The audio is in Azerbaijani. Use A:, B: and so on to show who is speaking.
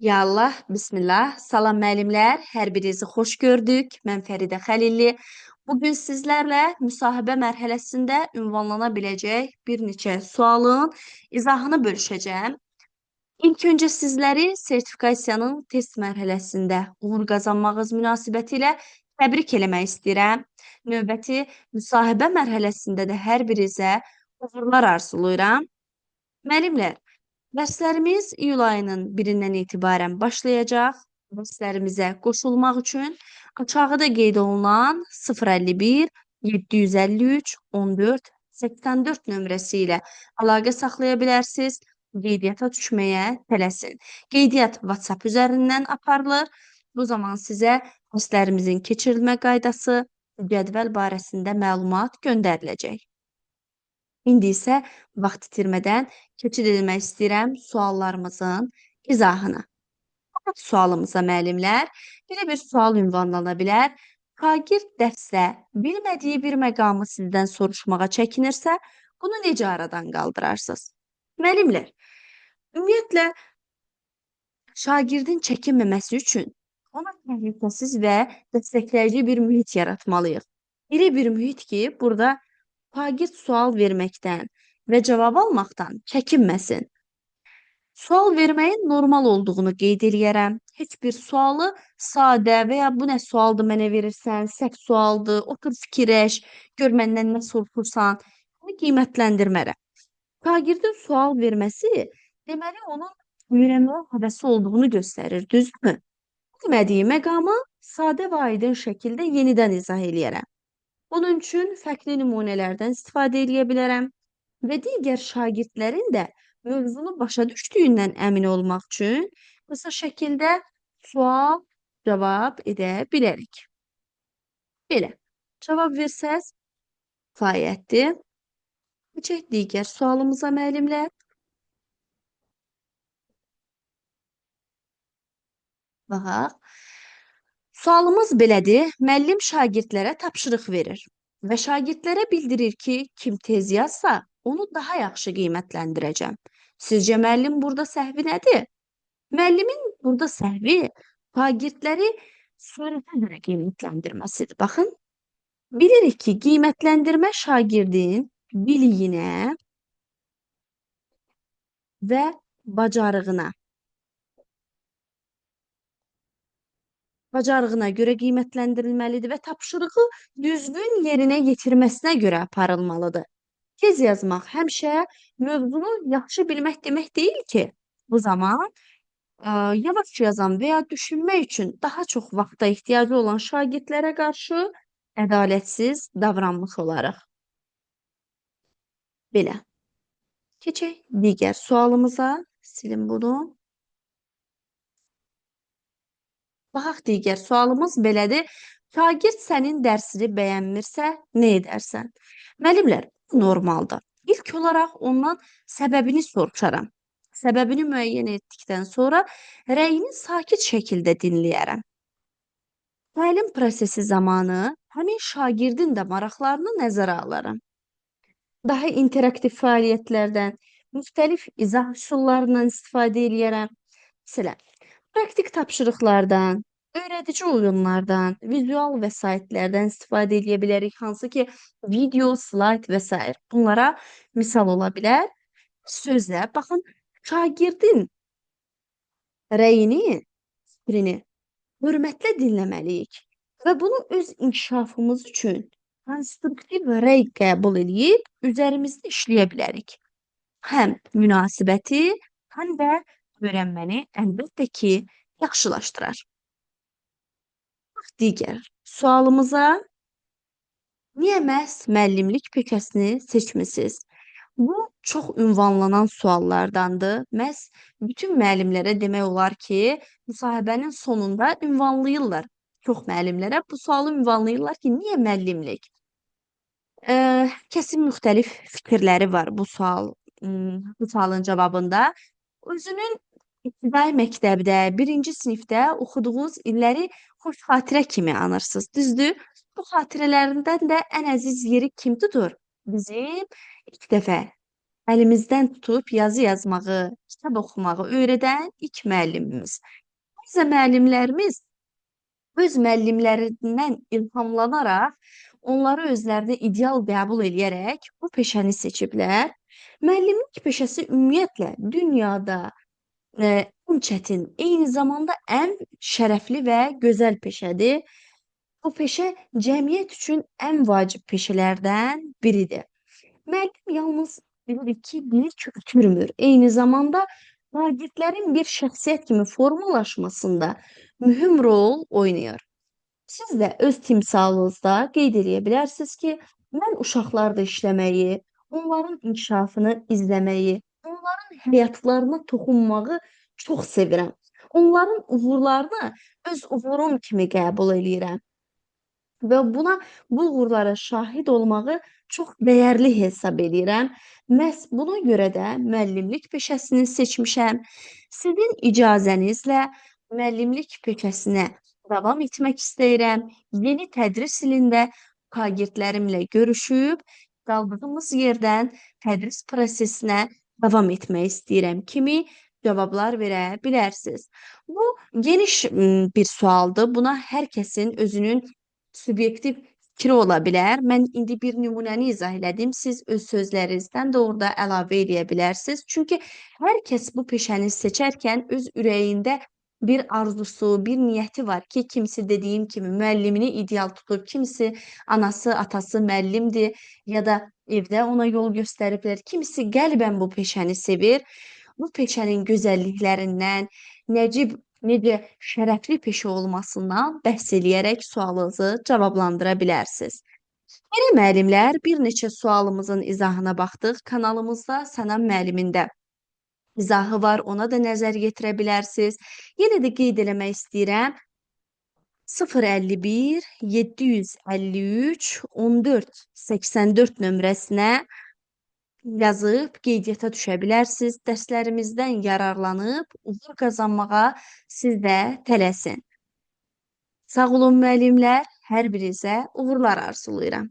A: Ya Allah, bismillah. Salam müəllimlər, hər birinizi xoş gördük. Mən Fəridə Xəlilli. Bugün sizlərlə müsahibə mərhələsində ünvanlana biləcək bir neçə sualın izahını bölüşəcəm. İlk öncə sizləri sertifikasiyanın test mərhələsində uğur qazanmağınız münasibətilə təbrik eləmək istəyirəm. Növbəti müsahibə mərhələsində də hər birinizə uğurlar arzulayıram. Müəllimlər, dərslərimiz iyul ayının 1-dən etibarən başlayacaq. Dərslərimizə qoşulmaq üçün aşağıda qeyd olunan 051 753 14 84 nömrəsi ilə əlaqə saxlaya bilərsiniz. Qeydiyyata düşməyə tələsin. Qeydiyyat WhatsApp üzərindən aparılır. Bu zaman sizə dərslərimizin keçirilmə qaydası, cədvəl barəsində məlumat göndəriləcək. İndi isə vaxt itirmədən keçid etmək istəyirəm suallarımızın izahına. Sualımıza müəllimlər, belə bir sual ünvanlana bilər. Şagird dərsdə bilmədiyi bir məqamı sizdən soruşmağa çəkinirsə, bunu necə aradan qaldırarsınız? Müəllimlər, ümumiyyətlə şagirdin çəkinməməsi üçün ona təhlükəsiz və dəstəkləyici bir mühit yaratmalıyıq. Elə bir mühit ki, burada şagird sual verməkdən və cavab almaqdan çəkinməsin. Sual verməyin normal olduğunu qeyd eləyərəm. Heç bir sualı sadə və ya bu nə sualdır mənə verirsən, səhv sualdır, otur fikirləş, gör məndən nə soruşursan, bunu qiymətləndirmərəm. Şagirdin sual verməsi deməli onun öyrənməyə həvəsi olduğunu göstərir, düzdürmü? Bilmədiyi məqamı sadə və aydın şəkildə yenidən izah eləyərəm. Bunun üçün fərqli nümunələrdən istifadə eləyə bilərəm və digər şagirdlərin də mövzunu başa düşdüyündən əmin olmaq üçün qısa şəkildə sual cavab edə bilərik. Belə, cavab versəz kifayətdir. Keçək digər sualımıza müəllimlər. Baxaq. Sualımız belədir. Müəllim şagirdlərə tapşırıq verir və şagirdlərə bildirir ki, kim tez yazsa, onu daha yaxşı qiymətləndirəcəm. Sizcə müəllim burada səhvi nədir? Müəllimin burada səhvi şagirdləri sürətə görə qiymətləndirməsidir. Baxın, bilirik ki, qiymətləndirmə şagirdin biliyinə və bacarığına görə qiymətləndirilməlidir və tapşırığı düzgün yerinə yetirməsinə görə aparılmalıdır. Tez yazmaq həmişə mövzunu yaxşı bilmək demək deyil ki, bu zaman yavaş yazan və ya düşünmək üçün daha çox vaxta ehtiyacı olan şagirdlərə qarşı ədalətsiz davranmış olarıq. Belə. Keçək digər sualımıza. Silin bunu. Baxaq digər sualımız belədir. Şagird sənin dərsini bəyənmirsə, nə edərsən? Müəllimlər, normaldır. İlk olaraq ondan səbəbini soruşaram. Səbəbini müəyyən etdikdən sonra rəyini sakit şəkildə dinləyərəm. Təlim prosesi zamanı həmin şagirdin də maraqlarını nəzərə alaram. Daha interaktiv fəaliyyətlərdən, müxtəlif izah üsullarından istifadə eləyərəm. Məsələn, praktik tapşırıqlardan, öyrədici oyunlardan, vizual vəsaitlərdən istifadə edə bilərik. Hansı ki, video, slayd və s. Bunlara misal ola bilər. Sözlə, baxın, şagirdin rəyini, fikrini hörmətlə dinləməliyik və bunu öz inkişafımız üçün konstruktiv rəy qəbul eləyib üzərimizdə işləyə bilərik. Həm münasibəti, həm də öyrənməni əlbəttə ki, yaxşılaşdırar. Digər sualımıza, niyə məhz müəllimlik peşəsini seçmisiniz? Bu çox ünvanlanan suallardandır. Məhz bütün müəllimlərə demək olar ki, müsahibənin sonunda ünvanlayırlar. Çox müəllimlərə bu sualı ünvanlayırlar ki, niyə müəllimlik? Kəsin müxtəlif fikirləri var bu sualın cavabında. Özünün ibtidai məktəbdə, birinci sinifdə oxuduğunuz illəri xoş xatirə kimi anırsınız, düzdür? Bu xatirələrindən də ən əziz yeri kim tutur? Bizim ilk dəfə Əlimizdən tutub yazı yazmağı, kitab oxumağı öyrədən ilk müəllimimiz. Bəzən müəllimlərimiz öz müəllimlərindən ilhamlanaraq, onları özlərinə ideal qəbul eləyərək bu peşəni seçiblər. Müəllimlik peşəsi ümumiyyətlə dünyada ən çətin, eyni zamanda ən şərəfli və gözəl peşədir. Bu peşə cəmiyyət üçün ən vacib peşələrdən biridir. Müəllim yalnız bilirik ki, bilik ötürmür. Eyni zamanda şagirdlərin bir şəxsiyyət kimi formalaşmasında mühüm rol oynayır. Siz də öz timsalınızda qeyd eləyə bilərsiniz ki, mən uşaqlarla işləməyi, onların inkişafını izləməyi, onların həyatlarına toxunmağı çox sevirəm. Onların uğurlarını öz uğurum kimi qəbul eləyirəm və buna, bu uğurlara şahid olmağı çox dəyərli hesab eləyirəm. Məhz buna görə də müəllimlik peşəsini seçmişəm. Sizin icazənizlə müəllimlik peşəsinə davam etmək istəyirəm. Yeni tədris ilində şagirdlərimlə görüşüb, qaldığımız yerdən tədris prosesinə davam etmək istəyirəm kimi cavablar verə bilərsiniz. Bu geniş bir sualdır. Buna hər kəsin özünün subyektiv fikri ola bilər. Mən indi bir nümunəni izah elədim. Siz öz sözlərinizdən də orada əlavə eləyə bilərsiniz. Çünki hər kəs bu peşəni seçərkən öz ürəyində bir arzusu, bir niyyəti var ki, kimisi dediyim kimi müəllimini ideal tutub, kimisi anası, atası müəllimdir ya da evdə ona yol göstəriblər, kimisi qəlbən bu peşəni sevir. Bu peşənin gözəlliklərindən, nəcib, necə şərəfli peşə olmasından bəhs eləyərək sualınızı cavablandıra bilərsiniz. Belə müəllimlər, bir neçə sualımızın izahına baxdıq. Kanalımızda Sənan müəllimin də izahı var, ona da nəzər yetirə bilərsiniz. Yenə də qeyd eləmək istəyirəm. 051 753 14 84 nömrəsinə yazıb qeydiyyata düşə bilərsiniz. Dərslərimizdən yararlanıb uğur qazanmağa siz də tələsin. Sağ olun müəllimlər, hər birinizə uğurlar arzulayıram.